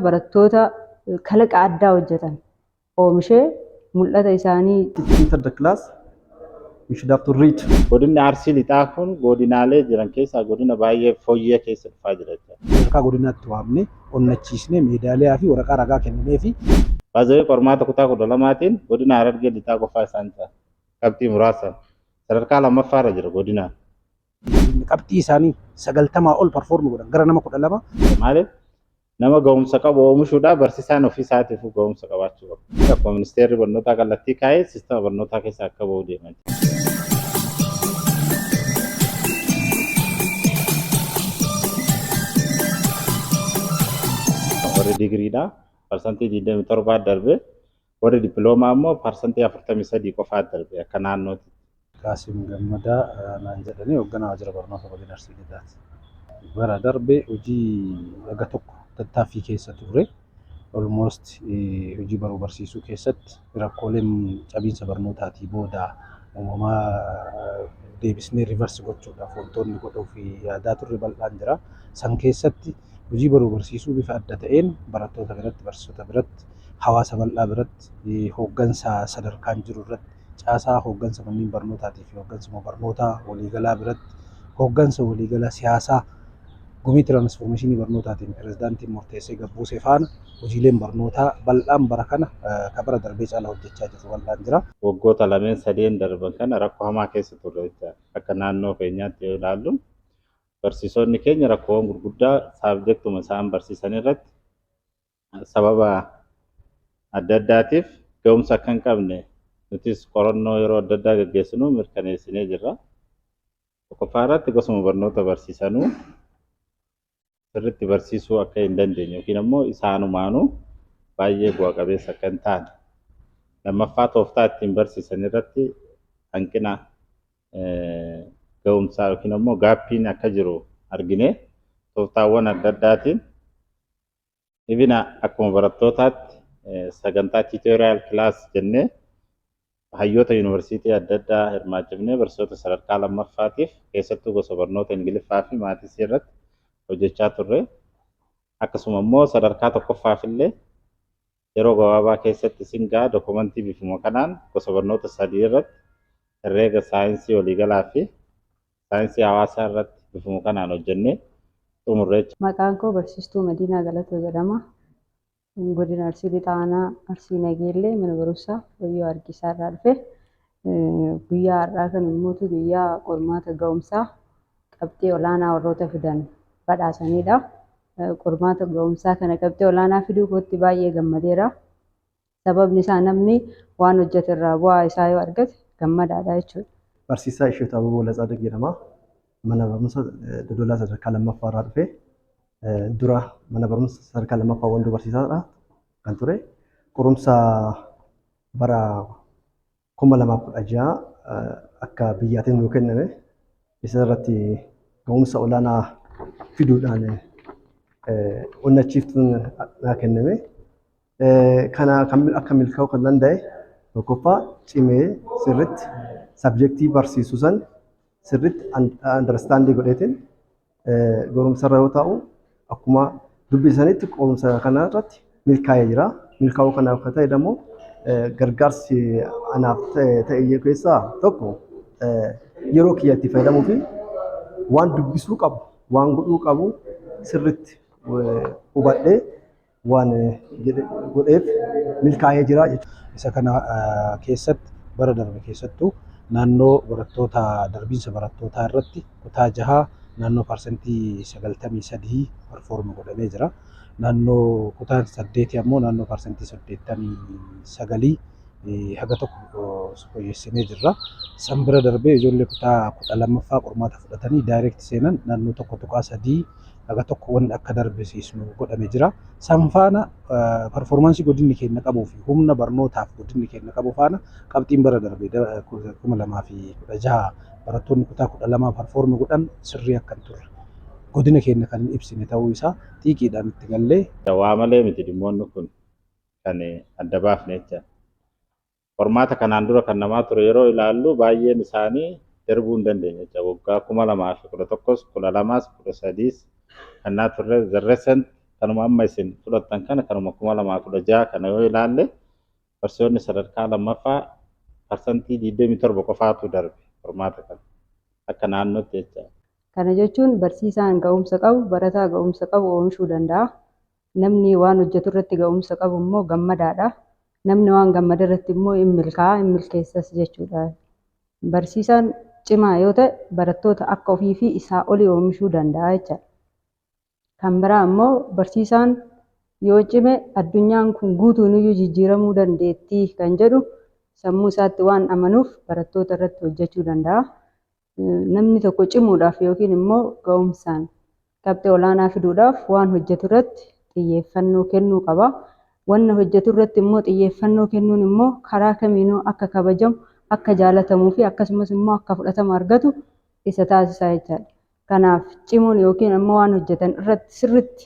Barattoota kalaqa addaa hojjetan oomishee mul'ata isaanii Enter the class, you should have to read. Godinni Arsii Lixaa kun godinaalee jiran keessaa godina baay'ee fooyyee keessa dhufaa jira jechuudha. Sadarkaa godinaatti waamnee, onnachiisnee, meedaaliyaa fi waraqaa ragaa kenninee fi Baazawee qormaata kutaa 12tiin godina Harargee Lixaa qofaa isaan ta'a. Qabxii muraasa. Sadarkaa lammaffaarra jira godinaan. Qabxii isaanii 90 ol perform godhan gara nama 12. Maaliif, nama ga'umsa qabu oomishuudhaaf barsiisaan ofii isaatiif ga'umsa qabaachuu qaba. Akkuma ministeerri barnootaa kallattii kaa'ee siistama barnootaa keessa akka ba'u deeman. Warri digiriidhaa 27% darbe, warri dippiloomaa immoo 43% qofaa darbe akka naannootti. Qaasim Gammadaa naan jedhanii, hoogganaa waajjira barnoota godina Arsii Lixaati. Bara darbe hojii haga tokko tattaaffii keessa turre. Almost hojii baruu barsiisuu keessatti rakkooleen cabiinsa barnootaatii booda uumamaa deebisnee reverse gochuudhaaf wantoonni godhuuf yaadaa turre bal'aan jira. San keessatti hojii baruu barsiisuu bifa adda ta'een barattoota biratti, barsiisota biratti, hawaasa bal'aa biratti, hooggansa sadarkaan jiru irratti, caasaa hooggansa manneen barnootaatii fi hooggansa barnootaa waliigalaa biratti, hooggansa waliigalaa siyaasaa gumii tiraansfoormeeshinii barnootaatiin pirezidaantiin murteessee gabbuusee faana hojiileen barnootaa bal'aan bara kana ka bara darbee caalaa hojjechaa jirru bal'aan jira. Waggoota lameen sadeen darban kana rakkoo hamaa keessa turre jechaadha. Akka naannoo keenyaatti yoo ilaallu, barsiisonni keenya rakkoowwan gurguddaa saabjektuma isaan barsiisan irratti sababa adda addaatiif ga'umsa akka hin qabne nutis qorannoo yeroo adda addaa gaggeessinu mirkaneessinee jirra. Tokkoffaa irratti gosuma barnoota barsiisanuu sirriitti barsiisuu akka hin dandeenye yookiin ammoo isaanumaanuu baay'ee bu'a qabeessa akka hin taane. Lammaffaa, tooftaa ittiin barsiisan irratti hanqina ga'umsaa yookiin ammoo gapiin akka jiru argine, tooftaawwan adda addaatiin even akkuma barattootaatti sagantaa tutorial class jennee hayyoota yuunivarsiitii adda addaa hirmaachifnee barsiisota sadarkaa lammaffaatiif keessattuu gosa barnoota Ingiliffaa fi maatisii irratti hojjechaa turre. Akkasuma immoo sadarkaa tokkoffaaf illee yeroo gabaabaa keessatti singaa dokumentii bifuma kanaan gosa barnoota sadii irratti, herreega, saayinsii waliigalaa fi saayinsii hawaasaa irratti bifuma kanaan hojjennee xumurre. Maqaan koo Barsiistuu Madiinaa Galatoo jedhama. Godina Arsii Lixaa, Aanaa Arsii Nageellee, mana barumsaa Wayyoo Argisaa irraa dhufe. Guyyaa har'aa kan immoo guyyaa qormaata ga'umsaa qabxii olaanaa warroota fidan badhaasanidha. Qormaata ga'umsaa kana qabxii olaanaa fiduu kootti baay'ee gammadeera. Sababni isaa, namni waan hojjete irraa bu'aa isaa yoo argate gammadaadha jechuudha. Barsiisaa Isheetu Ababoo Latsaadiq jedhama. Mana barumsa Dodolaa sadarkaa lammaffaa irraa dhufe. Dura mana barumsa sadarkaa lammaffaa Wandoo barsiisaadha kan ture. Qorumsa bara 2016 akka biyyaatiin nuu kenname isa irratti ga'umsa olaanaa fiduudhaan onnachiiftuun naa kenname. Kana akka milkaa'uu kan danda'e, tokkoffaa, cimee sirriitti sabjektii barsiisu san sirriitti understand godheetiin qorumsarra yoo ta'u, akkuma dubbisanitti qorumsa kana irratti milkaa'ee jira. Milkaa'uu kanaaf kan ta'e immoo gargaarsi anaaf ta'e keessaa tokko yeroo kiyya itti fayyadamuu fi waan dubbisuu qabu, waan godhuu qabu sirriitti hubadhee waan godheef milkaa'ee jira jechuudha. Isa kana keessatti bara darbe keessattuu naannoo barattoota darbiinsa barattootaa irratti kutaa jahaa naannoo 93% perform godhamee jira. Naannoo kutaan saddeetii ammoo naannoo 89% haga tokko fooyyessinee jirra. San bira darbee ijoollee kutaa 12ffaa qormaata fudhatanii direct seenan naannoo 1.3 haga tokko wanni akka darbisiisnu godhame jira. San faana performance godinni keenya qabuu fi humna barnootaaf godinni keenya qabu faana qabxiin bara darbe 2016 barattoonni kutaa 12 perform godhan sirrii akka hin turre, godina keenya kan hin ibsine ta'uu isaa xiiqiidhaan itti gallee. Waa malee miti dhimmoonni kun kan adda baafne jecha. Qormaata kanaan dura kan namaa ture yeroo ilaallu, baay'een isaanii darbuu hin dandeenye jecha. Waggaa 2011s, 12s, 13s kannaa turre, the recent Kanuma amma isin fudhattan kana kanuma 2016 kana yoo ilaalle, barsiisonni sadarkaa lammaffaa 27% qofaatu darbe qormaata kana akka naannootti jechaadha. Kana jechuun barsiisaan ga'umsa qabu barataa ga'umsa qabu oomishuu danda'a. Namni waan hojjetu irratti ga'umsa qabu immoo gammadaadha. Namni waan gammada irratti immoo hin milkaa'a, hin milkeessas jechuudha. Barsiisaan cimaa yoo ta'e barattoota akka ofii fi isaa olii oomishuu danda'a jechaadha. Kan biraa immoo barsiisaan yoo cime addunyaan kun guutuun iyyuu jijjiiramuu dandeettii kan jedhu sammuu isaatti waan amanuuf barattoota irratti hojjechuu danda'a. Namni tokko cimuudhaaf yookiin immoo ga'umsaan qabxii olaanaa fiduudhaaf waan hojjetu irratti xiyyeeffannoo kennuu qaba. Wanna hojjetu irratti immoo xiyyeeffannoo kennuun immoo karaa kamiinuu akka kabajamu, akka jaalatamuu fi akkasumas immoo akka fudhatama argatu isa taasisa jechaadha. Kanaaf cimuun yookiin immoo waan hojjetan irratti sirriitti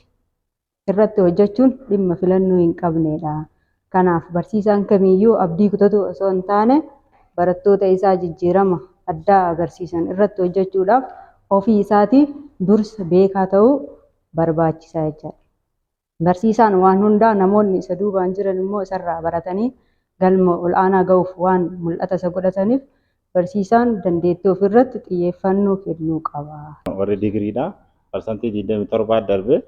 irratti hojjechuun dhimma filannoo hin qabnedha. Kanaaf barsiisaan kamiiyyuu abdii kutatu osoo hin taane barattoota isaa jijjiirama addaa agarsiisan irratti hojjechuudhaaf ofii isaatii dursa beekaa ta'uu barbaachisa jechaadha. Barsiisaan waan hundaa, namoonni isa duubaan jiran immoo isarraa baratanii galma ol'aanaa ga'uuf waan mul'ata isa godhataniif barsiisaan dandeettii ofirratti xiyyeeffannoo kennuu qaba. Warri digiriidhaa 27% darbe,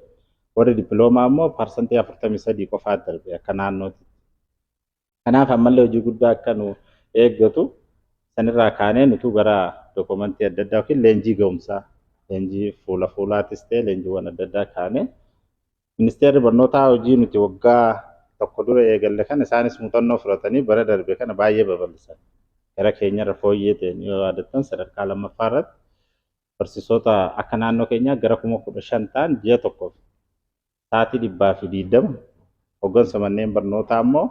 warri dippiloomaa immoo 43% qofaa darbe akka naannootti. Kanaaf ammallee hojii guddaa akka nu eeggatu sanirraa kaanee nutu gara dookumentii adda addaa yookiin leenjii ga'umsaa, leenjii fuula fuulaatis ta'e leenjiiwwan adda addaa kaanee, ministeerri barnootaa hojii nuti waggaa tokko dura eegalle kana isaanis muuxannoo fudhatanii bara darbe kana baay'ee babal'isan. Gara keenyarra fooyyee ta'een yoo yaadattan, sadarkaa lammaffaa irratti barsiisota akka naannoo keenyaa gara 15,000 ta'an ji'a tokkoof sa'aatii 120, hooggansa manneen barnootaa immoo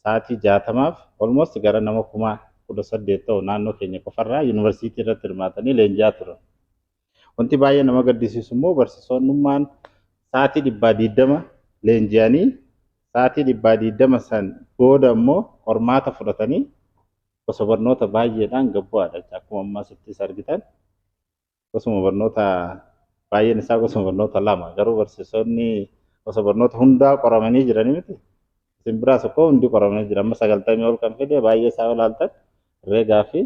sa'aatii 60f, almost gara nama 18,000 ta'u naannoo keenya qofarraa yuunivarsiitii irratti hirmaatanii leenji'aa turan. Wanti baay'ee nama gaddisiisu immoo barsiisonnummaan sa'aatii 120 leenji'anii sa'aatii 120 san booda immoo qormaata fudhatanii gosa barnoota baay'eedhaan gad bu'aadha. Akkuma ammaa asittis argitan gosuma barnoota baay'een isaa gosuma barnoota lama, garuu barsiisonni gosa barnoota hundaa qoramanii jiranii miti. Isin biraas akkoo hundi qoramanii jira. Amma 90 ol kan fide baay'ee isaa ilaaltan herreegaa fi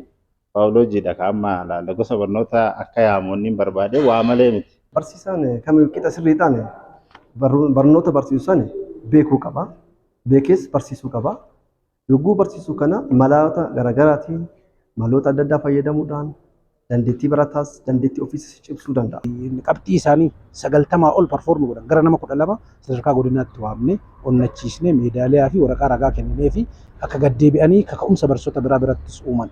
baayoloojiidha kan amma ilaalla. Gosa barnoota akka yaamoonni hin barbaade waa malee miti. Barsiisaan kamiyyuu qixa sirriidhaan barnoota barsiisu sana beekuu qaba. Beekees barsiisuu qaba. Yogguu barsiisu kana maloota garaagaraatiin, maloota adda addaa fayyadamuudhaan dandeettii barataas dandeettii ofiis cimsuu danda'a. Qabxii isaanii 90 ol perform godhan gara nama 12 sadarkaa godinaatti waamne, onnachiisne, meedaaliyaa fi waraqaa ragaa kenninee fi akka gaddeebi'anii kaka'umsa barsiisota biraa birattis uuman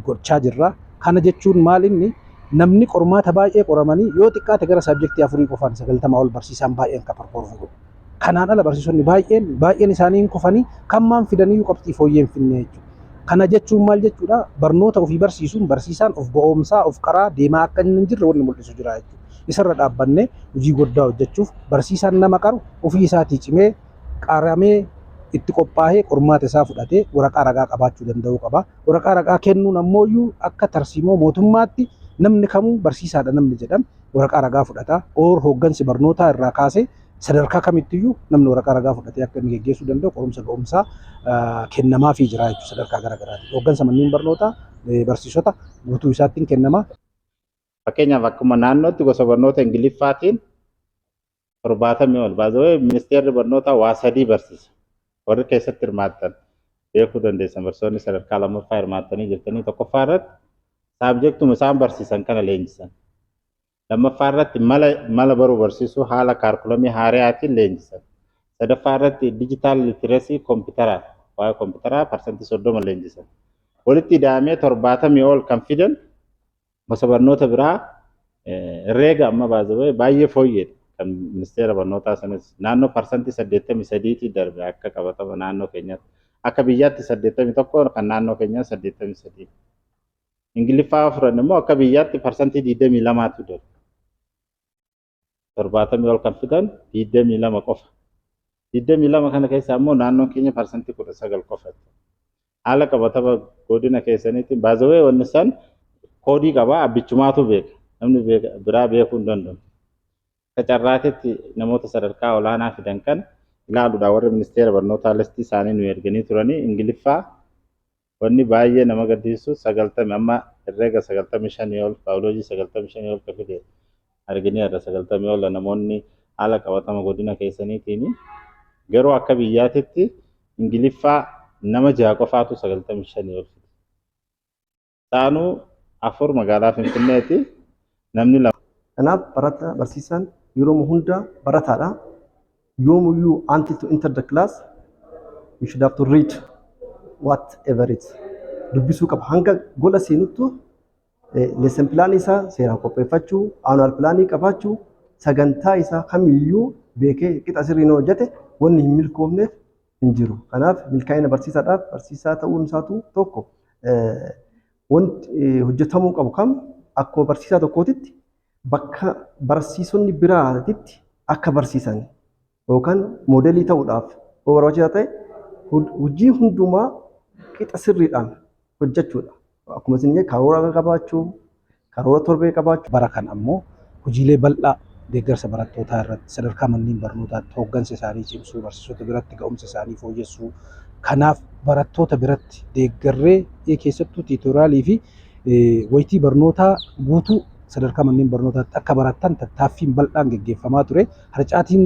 gochaa jirra. Kana jechuun maal, inni namni qormaata baay'ee qoramanii yoo xiqqaate gara subjectii afurii qofaan 90 ol barsiisaan baay'een kan perform godhu. Kanaan ala barsiisonni baay'een baay'een isaanii hin kufanii, kan maan fidaniyyuu qabxii fooyyee hin finne jechuudha. Kana jechuun maal jechuudha? Barnoota ofii barsiisuun barsiisaan of ga'oomsaa of qaraa deemaa akka inni hin jirre wanni mul'isu jira jechuudha. Isarra dhaabbannee hojii guddaa hojjechuuf barsiisaan nama qaru ofii isaatii cimee qaramee itti qophaa'ee qormaata isaa fudhatee waraqaa ragaa qabaachuu danda'uu qaba. Waraqaa ragaa kennuun ammoo akka tarsiimoo mootummaatti namni kamuu barsiisaadha namni jedhame waraqaa ragaa fudhata. Oor hooggansi barnootaa irraa kaasee sadarkaa kamittiyyuu namni waraqaa ragaa fudhatee akka inni geggeessuu danda'u qorumsa ga'umsaa kennamaafii jira jechuudha sadarkaa garaagaraatti. Hooggansa manneen barnootaa, barsiisota guutuu isaattiin kennama. Fakkeenyaaf akkuma naannootti gosa barnoota Ingiliffaatiin 70 ol baasee, ministeerri barnootaa waa sadii barsiisa. Warri keessatti hirmaattan beekuu dandeessan, barsiisonni sadarkaa lammaffaa hirmaattanii jirtanii, tokkoffaa irratti subjectuma isaan barsiisan kana leenjisan. Lammaffaa irratti mala baruu barsiisuu haala curriculumii haaraatiin leenjisan. Sadaffaa irratti digital literacy kompiitaraa, waa'ee kompiitaraa 30% leenjisan. Walitti ida'amee 70 ol kan fidan gosa barnoota biraa herreega amma baasee baay'ee fooyyeedha. Kan ministeera barnootaa sanis naannoo 83%tti darbe akka qabatama naannoo keenyaatti. Akka biyyaatti 81, kan naannoo keenyaa 83. Ingiliffaa fudhanne immoo akka biyyaatti 22%tu darbe. 70 ol kan fidan 22 qofa. 22 kana keessaa immoo naannoon keenya 19% qofa. Haala qabatama godina keessaniitiin baazawee wanni san koodii qabaa, abbichumaatu beeka. Namni biraa beekuu hin danda'u. Akka carraatitti namoota sadarkaa olaanaa fidan kan ilaaluudhaan warri ministeera barnootaa listii isaanii nu erganii turanii, Ingiliffaa wanni baay'ee nama gaddisiisu 90, amma herreega 95 ol, baayoloojii 95 ol ka fide argineerra. 90 ol namoonni haala qabatama godina keessaniitiin. Garuu akka biyyaatitti Ingiliffaa nama 6 qofaatu 95 ol fide. Isaanuu 4 magaalaa Finfinneeti, namni 2. Kanaaf barataa, barsiisaan yeroo hunda barataadha. Yoomuyyuu until to enter the class, you should have to read whatever it dubbisuu qaba. Hanga gola seenuttu lesson plan isaa seeraan qopheeffachuu, annual plan qabaachuu, sagantaa isaa kamiyyuu beekee qixa sirriin hojjete wanni hin milkoofneef hin jiru. Kanaaf milkaa'ina barsiisaadhaaf barsiisaa ta'uun isaatu tokko wanti hojjetamuu qabu kam akkuma barsiisaa tokkootitti bakka barsiisonni biraatitti akka barsiisan yookaan moodelii ta'uudhaaf yoo barbaachisaa ta'e hojii hundumaa qixa sirriidhaan hojjechuudha. Akkuma isin jedhe, karoora qabaachuu, karoora torbee qabaachuu. Bara kan ammoo hojiilee bal'aa deeggarsa barattootaa irratti, sadarkaa manneen barnootaatti hooggansa isaanii cimsuu, barsiisota biratti ga'umsa isaanii fooyyessuu, kanaaf barattoota biratti deeggarree keessattuu tutorialii fi wayitii barnootaa guutuu sadarkaa manneen barnootaatti akka barattan tattaaffiin bal'aan geggeeffamaa ture. Harcaatiin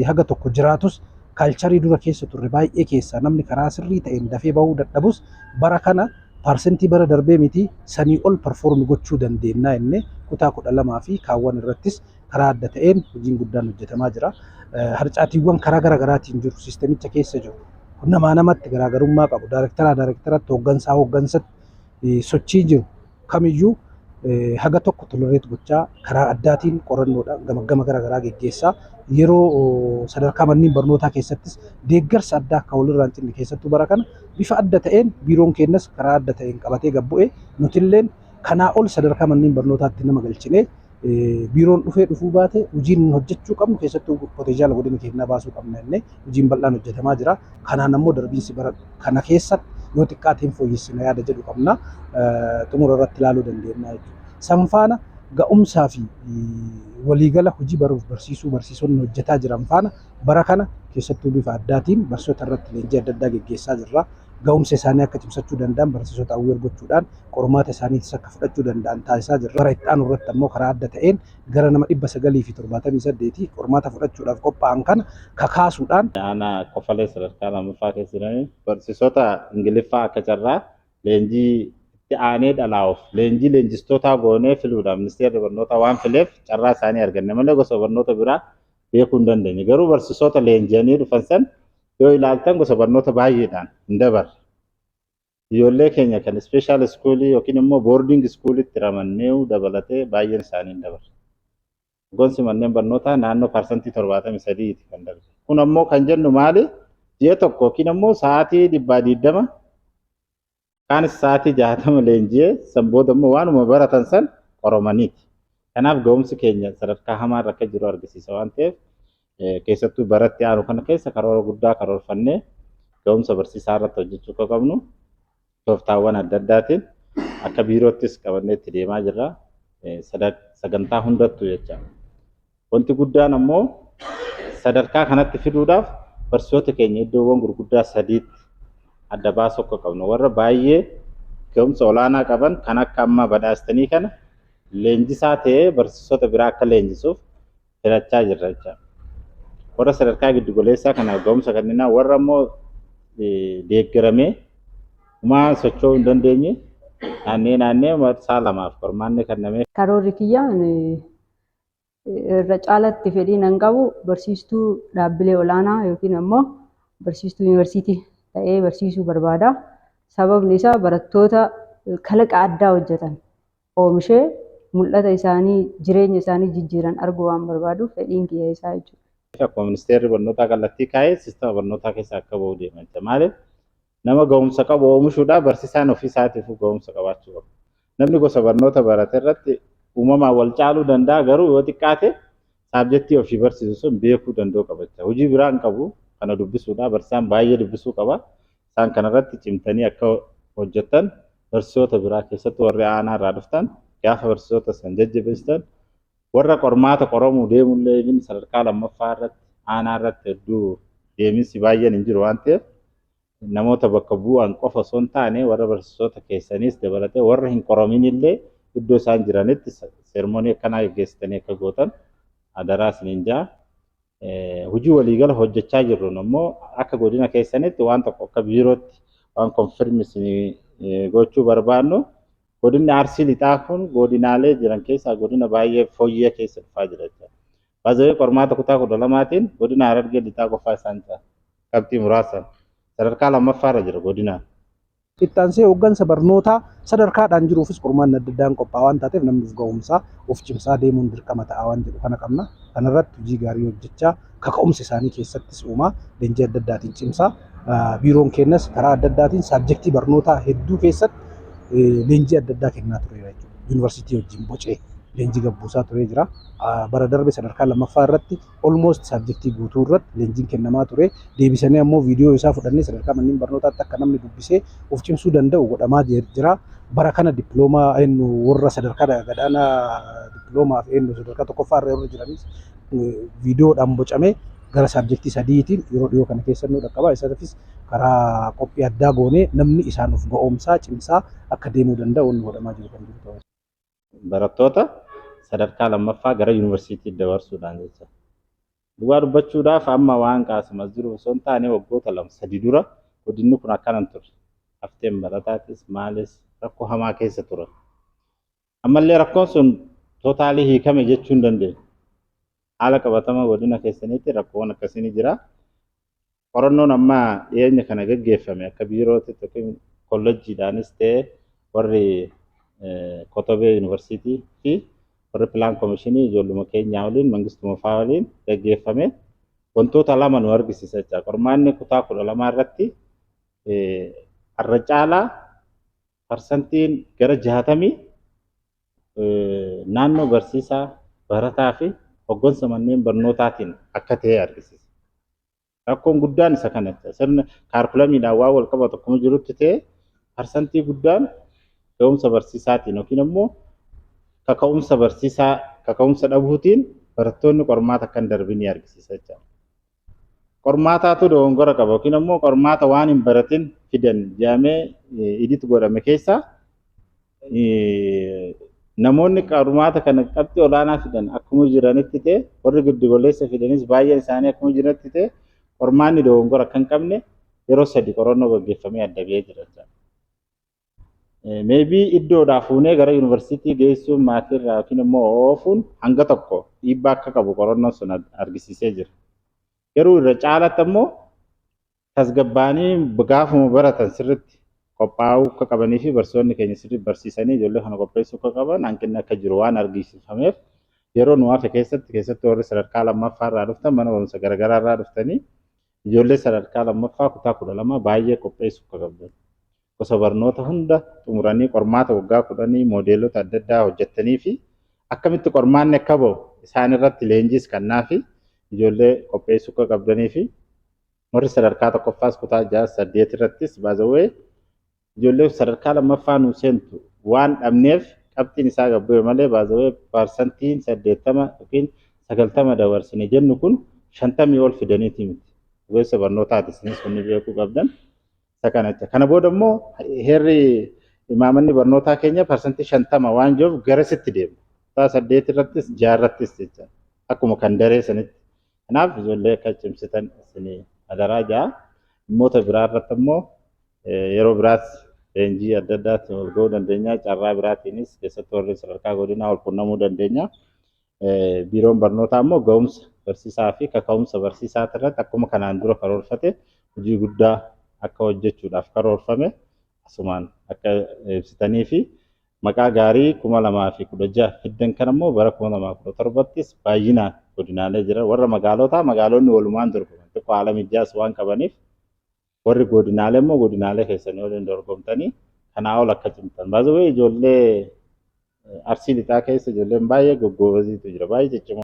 haga tokko jiraatus, culturii dura keessa turre baay'ee keessaa namni karaa sirrii ta'een dafee bahuu dadhabus, bara kana parsentii bara darbee miti sanii ol perform gochuu dandeenya jennee kutaa 12 fi kaawwan irrattis karaa adda ta'een hojiin guddaan hojjetamaa jira. Harcaatiiwwan karaa gara garaatiin jiru, siistemicha keessa jiru, namaa namatti garaagarummaa qabu, daarektaraa daarektaratti, hooggansaa hooggansatti sochii jiru kamiyyuu haga tokko tolerate gochaa, karaa addaatiin qorannoodhaan gamaggama gara garaa geggeessaa, yeroo sadarkaa manneen barnootaa keessattis deeggarsa addaa akka walirraa hin cinne, keessattuu bara kana bifa adda ta'een biiroon keenyas karaa adda ta'een qabatee gabbu'e, nutilleen kanaa ol sadarkaa manneen barnootaatti nama galchinee, biiroon dhufee dhufuu baate hojiin hojjechuu qabnu, keessattuu potential godina keenyaa baasuu qabna jennee hojiin bal'aan hojjetamaa jira. Kanaan ammoo darbiinsi bara kana keessatti yoo xiqqaateen fooyyessina yaada jedhu qabna, xumura irratti ilaaluu dandeenya jechuudha. San faana ga'umsaa fi waliigala hojii baruuf barsiisuu barsiisonni hojjetaa jiran faana bara kana keessattuu bifa addaatiin barsiisota irratti leenjii adda addaa geggeessaa jirra. Ga'umsa isaanii akka cimsachuu danda'an barsiisota aware gochuudhaan qormaata isaaniitis akka fudhachuu danda'an taasisaa jirra. Bara itti aanu irratti ammoo karaa adda ta'een gara nama 978 qormaata fudhachuudhaaf qophaa'an kana kakaasuudhaan. Aanaa Kofalee sadarkaa lammaffaa keessa jiranii barsiisota Ingiliffaa akka carraa leenjii itti aanee dhalaa'uuf leenjii leenjistootaa goonee filuudhaan ministeerri barnootaa waan fileef carraa isaanii arganne malee gosa barnoota biraa beekuu hin dandeenye. Garuu barsiisota leenji'anii dhufan san yoo ilaaltan gosa barnoota baay'eedhaan hin dabarre. Ijoollee keenya kan special schoolii yookiin immoo boarding schoolitti ramannee dabalatee baay'een isaanii hin dabarre. Gonsi manneen barnootaa naannoo 73%ti kan darbe. Kun ammoo kan jennu maali? Ji'a tokko yookiin ammoo sa'aatii 120, kaanis sa'aatii 60 leenji'ee, san booda immoo waanuma baratan san qoromaniiti. Kanaaf ga'umsi keenya sadarkaa hamaarra akka jiru argisiisa waan ta'eef, keessattuu baratti aanu kana keessa karoora guddaa karoorfannee ga'umsa barsiisaa irratti hojjechuu akka qabnu tooftaawwan adda addaatiin akka biiroottis qabannee itti deemaa jirra. Sagantaa hundattuu jecha. Wanti guddaan ammoo sadarkaa kanatti fiduudhaaf barsiisota keenya iddoowwan gurguddaa sadiitti adda baasuu akka qabnu, warra baay'ee ga'umsa olaanaa qaban kan akka amma badhaastanii kana leenjisaa ta'ee barsiisota biraa akka leenjisuuf filachaa jirra jecha. Warra sadarkaa giddu galeessaa kanaaf ga'umsa kenninaa, warra immoo deeggaramee humaa socho'uu hin dandeenye naannee naannee marsaa lamaaf qormaanni kennamee. Karoorri kiyyaan irra caalatti fedhii nan qabu barsiistuu dhaabbilee olaanaa yookiin ammoo barsiistuu yuunivarsiitii ta'ee barsiisuu barbaada. Sababni isaa barattoota kalaqa addaa hojjetan oomishee mul'ata isaanii, jireenya isaanii jijjiiran arguu waan barbaaduuf fedhiin kiyya isaa jechuudha. Akkuma ministeerri barnootaa kallattii kaa'ee siistama barnootaa keessa akka bahu deema jecha. Maaliif, nama ga'umsa qabu oomishuudhaaf barsiisaan ofii isaatiif ga'umsa qabaachuu qaba. Namni gosa barnoota barate irratti uumamaan wal caaluu danda'a, garuu yoo xiqqaate subjectii ofii barsiisu sun beekuu danda'u qaba jecha. Hojii biraa hin qabu, kana dubbisuudha. Barsiisaan baay'ee dubbisuu qaba. Isaan kanarratti cimtanii akka hojjettan, barsiisota biraa keessattuu warri aanaa irraa dhuftan gaafa barsiisota san jajjabeessitan. Warra qormaata qoramuu deemullee even sadarkaa lammaffaa irratti, aanaa irratti hedduu deeminsi baay'een hin jiru waan ta'eef, namoota bakka bu'an qofa osoo hin taane, warra barsiisota keessaniis dabalatee warra hin qoramin illee iddoo isaan jiranitti ceremony akkanaa gaggeessitanii akka gootan adaraa isiniin jaa. Hojii waliigala hojjechaa jirruun immoo akka godina keessanitti waan tokko akka biirootti waan confirm isinii gochuu barbaannu, godinni Arsii Lixaa kun godinaalee jiran keessaa godina baay'ee fooyyee keessa dhufaa jira jechuudha. Baazawee qormaata kutaa 12tiin godina Harargee Lixaa qofaa isaan caala. Qabxii muraasaan sadarkaa lammaffaarra jira godinaan. Itti hooggansa barnootaa sadarkaadhaan jiruufis qormaanni adda addaan qophaa'aa waan taateef, namni of ga'umsaa of cimsaa deemuun dirqama ta'a waan jedhu kana qabna. Kanarratti hojii gaarii hojjechaa, kaka'umsa isaanii keessattis uumaa, leenjii adda addaatiin cimsaa, biiroon keenyas karaa adda addaatiin subjectii barnootaa hedduu keessatti leenjii adda addaa kennaa tureera jechuudha. Yuunivarsiitii wajjin bocee leenjii gabbuusaa turee jira. Bara darbe sadarkaa lammaffaa irratti almost subjectii guutuu irratti leenjiin kennamaa ture. Deebisanii ammoo viidiyoo isaa fudhannee sadarkaa manneen barnootaatti akka namni dubbisee of cimsuu danda'u godhamaa jira. Bara kana dippiloomaa eenyu warra sadarkaa gadaanaa, dippiloomaa fi eenyu sadarkaa tokkoffaa irra warra jiranis viidiyoodhaan bocamee gara subjectii sadiitiin yeroo dhiyoo kana keessa nu dhaqqaba. Isaafis karaa qophii addaa goonee namni isaan of ga'oomsaa cimsaa akka deemuu danda'u inni godhamaa jiru kan jiru ta'uu. Barattoota sadarkaa lammaffaa gara yuunivarsiitii dabarsuudhaan jecha. Dhugaa dubbachuudhaaf, amma waan qaasimas jiru osoo hin taane, waggoota 2-3 dura godinni kun akkanan ture. Hafteen barataatis maalis rakkoo hamaa keessa ture. Ammallee rakkoon sun totally hiikame jechuu hin dandeenyu. Haala qabatama godina keessaniitti rakkoon akkasii ni jira. Qorannoon amma dhiyeenya kana gaggeeffame akka biirootti yookiin kolleejjiidhaanis ta'e, warri Kotobee Yuunivarsiitii fi warri Plan Komishinii ijoolluma keenyaa waliin, mangistuma fa'aa waliin gaggeeffame wantoota lama nu argisiisa jecha. Qormaanni kutaa 12 irratti har'a caalaa parsantiin gara 60 naannoo barsiisaa, barataa fi hoggansa manneen barnootaatiin akka ta'e argisiisa. Rakkoon guddaan isa kana jecha. Sirna kaarkulamiidhaan waan wal qabatu akkuma jirutti ta'e, parsantii guddaan ga'umsa barsiisaatiin yookiin immoo kaka'umsa barsiisaa, kaka'umsa dhabuutiin barattoonni qormaata akka hin darbin ni argisiisa jechuudha. Qormaataatu dogongora qaba yookiin immoo qormaata waan hin baratin fidan jedhamee edit godhame keessaa, namoonni qormaata kana qabxii olaanaa fidan akkuma jiranitti ta'e, warri giddu galeessa fidanis baay'een isaanii akkuma jiranitti ta'e, qormaanni dogongora akka hin qabne yeroo sadi qorannoo gaggeeffamee adda ba'ee jira jechuudha. Maybe iddoodhaa fuunee gara yuunivarsiitii geessuun maatiirraa yookiin immoo oofuun hanga tokko dhiibbaa akka qabu qorannoon sun argisiisee jira. Garuu irra caalatti ammoo tasgabbaanii gaafuma baratan sirriitti qophaa'uu akka qabanii fi barsiisonni keenya sirriitti barsiisanii ijoollee kana qopheessuu akka qaban hanqinni akka jiru waan argisiifameef, yeroo nu hafe keessatti, keessattuu warri sadarkaa lammaffaa irraa dhuftan, mana barumsa garaagaraa irraa dhuftanii, ijoollee sadarkaa lammaffaa kutaa 12 baay'ee qopheessuu akka qabdan. Gosa barnoota hunda xumuranii qormaata waggaa 10 moodeelota adda addaa hojjettanii fi akkamitti qormaanni akka bahu isaan irratti leenjiis kannaa fi ijoollee qopheessuu akka qabdanii fi warri sadarkaa tokkoffaas kutaa 6 8 irrattis baazawwee ijoollee sadarkaa lammaffaa nu seentu waan dhabneef qabxiin isaa gabbu'e malee, baazawwee parsantiin 80 yookiin 90 dabarsine jennu kun 50 ol fidaniiti miti. Ogeessa barnootaati isinis kunni beekuu qabdan. Isa kana jecha. Kana booda immoo heerri imaamanni barnootaa keenya 50% waan jiruuf garasitti deema. Kutaa 8 irrattis 6 irrattis jecha. Akkuma kan daree sanitti. Kanaaf ijoollee akka cimsitan isinii adaraa ja'a. Dhimmoota biraa irratti immoo yeroo biraas leenjii adda addaatiin wal ga'uu dandeenya. Carraa biraatiinis keessattuu warri sadarkaa godinaa wal qunnamuu dandeenya. Biiroon barnootaa immoo ga'umsa barsiisaa fi kaka'umsa barsiisaa irratti akkuma kanaan dura karoorfate hojii guddaa akka hojjechuudhaaf karoorfame asumaan akka ibsitanii fi maqaa gaarii 2016 fiddan kan immoo bara 2017ttis baay'inaan godinaalee jiran, warra magaalotaa, magaalonni walumaan dorgoman xiqqoo haala mijaas waan qabaniif, warri godinaalee immoo godinaalee keessanii waliin dorgomtanii kanaa ol akka cimtan. Baay'ee ijoollee Arsii Lixaa keessa ijoolleen baay'ee goggoobaziitu jira, baay'ee ciccimoo.